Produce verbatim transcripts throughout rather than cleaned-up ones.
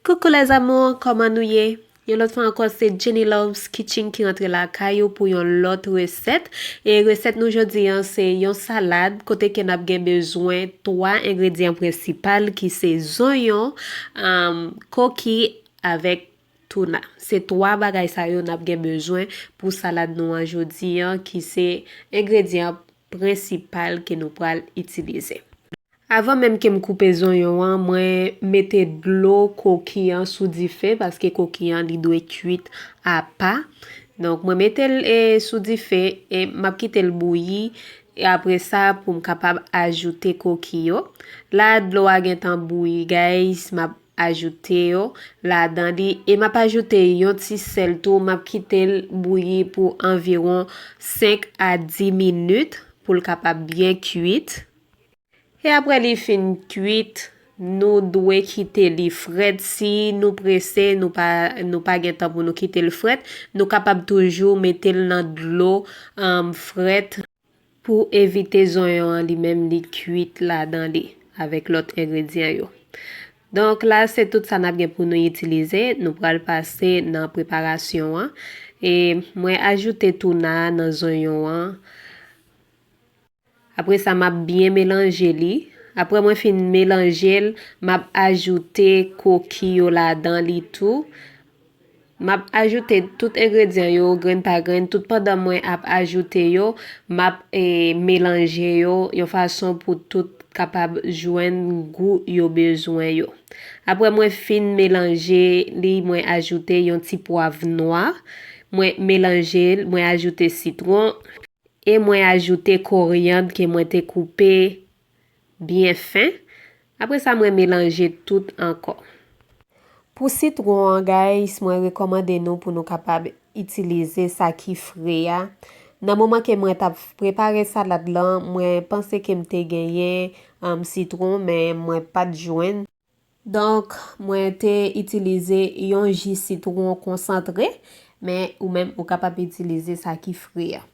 Coucou les amours, kòman nou ye? Yon lòt fwa ankò, se Jenny Loves Kitchen ki rantre lakay ou pou yon lòt resèt. E resèt nou jodi an, se yon salad kote ke n ap gen bezwen twa engredyan prensipal ki se zonyon, um, koki avèk touna. Se twa bagay sa yo n ap gen bezwen pou salad nou an jodi an, ki se engredyan prensipal ke nou pral itilize. Avan menm ke m koupe zonyon an, mwen mete dlo koki an sou dife, paske koki an li dwe kuit apa. Donk, mwen mete l, e, sou dife, e m ap kite l bouyi. E apre sa, pou m kapab ajoute koki yo. La, dlo a gentan bouyi, guys, m ap ajoute yo ladan li. E m ap ajoute yon ti sèl tou, m ap kite l bouyi pou anviwon senk a dis minit pou l kapab byen kuit. E apre li fin kuit, nou dwe kite li frèt. Si nou prese, nou pa, nou pa gen tan pou nou kite l frèt, nou kapab toujou mete l nan dlo, um, frèt pou evite zonyon an li menm li kuit ladan li avèk lòt engredyan yo. Donk la, se tout sa n ap gen pou nou itilize. Nou pral pase nan preparasyon an. E mwen ajoute touna nan zonyon an. Apre sa, m ap byen melanje li. Apre mwen fin melanje l, m ap ajoute koki yo ladan li tou. M ap ajoute tout engredyan yo, grenn pa grenn, tout pandan mwen ap ajoute yo, m ap, e, melanje yo yon fason pou tout kapab jwenn gou yo bezwen yo. Apre mwen fin melanje li, mwen ajoute yon ti pwav nwa, mwen melanje l, mwen ajoute sitwon, e mwen ajoute koryann ke mwen te koupe byen fen. Apre sa, mwen melanje tout ankò. Pou sitwon an, guys, mwen rekòmande nou pou nou kapab itilize sa ki fre a. Nan moman ke mwen t ap prepare salad lan, mwen panse ke m te genyen, um, sitwon, men mwen pa t jwenn. Donk, mwen te itilize yon ji sitwon konsantre, men ou menm ou kapab itilize sa ki fre a.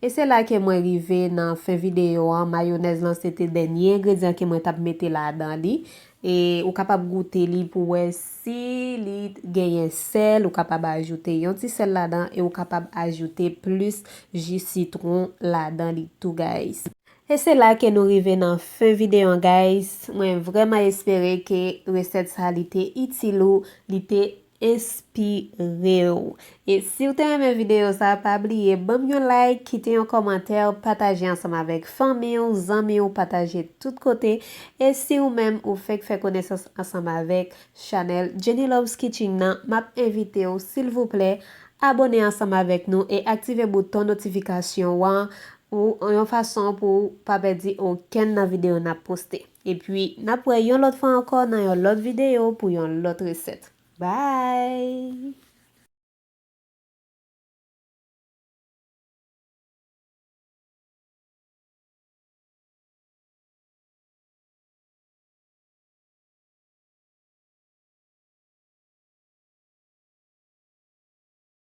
E se la ke mwen rive nan fen videyo an. Mayonèz lan se te dènye engredyan ke mwen t ap mete ladan li. E ou kapab goute li pou wè si li genyen sèl. Ou kapab ajoute yon ti sèl ladan e ou kapab ajoute plis ji sitwon ladan li tou, guys. E se la ke nou rive nan fen videyo an, guys. Mwen vrèman espere ke resèt sa li te itil ou, li te enspire w. E si w te renmen videyo sa, pa bliye ban m yon like, kite yon kòmantè, pataje ansanm avèk fanmi w, zanmi w, pataje tout kote. E si w menm ou fèk fè konesans ansanm avèk chanèl Jenny Loves Kitchen nan, m ap envite w, silvouplè, abòne ansanm avèk nou e aktive bouton notifikasyon an ou yon fason pou w pa pèdi okenn nan videyo n ap poste. Epi, n ap wè yon lòt fwa ankò nan yon lòt videyo pou yon lòt resèt. Bye!